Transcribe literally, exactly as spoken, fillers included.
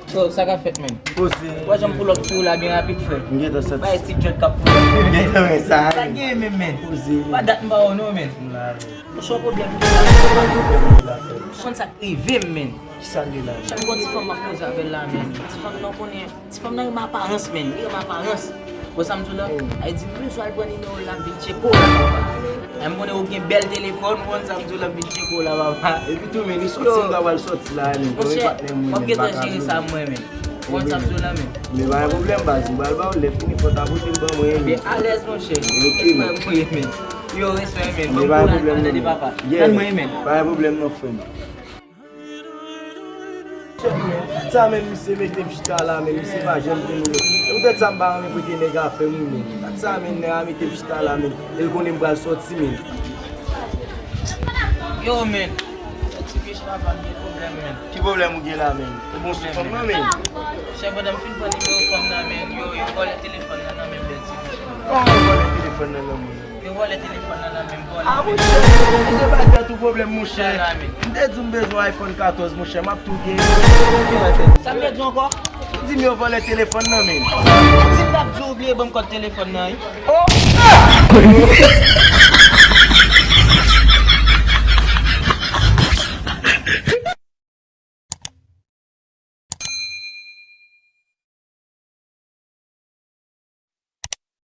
Yo, sa ka fèt, men. Poze. Wè jan m pull up sou ou la byen rapid, frè. M gentan santi. Bay ti djòt k ap pull up. M gentan wè sa. Sa gen menm, men. Poze. Pa dat m pa wè w non, men. M la. Ou se yon pwoblèm. Ou konn sa k rive m, men. Kisa l ye la? Chak gon ti fanm m ap koze avè l la, men. Ti fanm nan konnen, ti fanm nan renmen aparans, men. Li renmen aparans. Bon, sa m di w la, ay di m bezwen al pran nimewo l la, m vin tcheke w la, papa. Ay, m konnen ou gen bèl telefòn, ou konn sa m di w la, m vin tcheke w la, papa. Epi tou, men, li sòti, m ta pral sòti la, men. Monchè, m ap gentan jere sa, mwen, men. Ou konn sa m di w la, men. Men pa gen pwoblèm, baz, m pral ba w lè fini, fò w ta pote l ban mwen, men. Alèz, monchè. Ok, men. Respè mwen, men. Yo, respè, men. Ban m kouraj, tande, papa. Tande mwen, men. Pa gen pwoblèm, non, frè m. Sa menm misye mete m chita la, men misye pa janm vini, men. E poutèt sa m pa renmen prete nèg afè m, men. Sa menm nèg a mete m chita la, men. E l konnen m pral sòti, men. Yo, men. Ti biche papa m gen pwoblèm, men. Ki pwoblèm ou gen la, men? E bon, sou fanm nan, men. Chè, pandan m fin pran nimewo fanm nan, men, yo, yo vòlè telefòn nan nan men bèl ti biche. Kòman yo vòlè telefòn nan nan men? Yo vòlè telefòn nan nan men m, vòlè. Ah, monchè, se pa tèt ou pwoblèm, monchè. M te di w m bezwen iPhone katòz, monchè, m ap tou gen. Sa m te di w ankò? Ou di m yo vòlè telefòn nan, men. Ou di m t ap di w ou bliye ban m kòd telefòn nan, wi. Oh!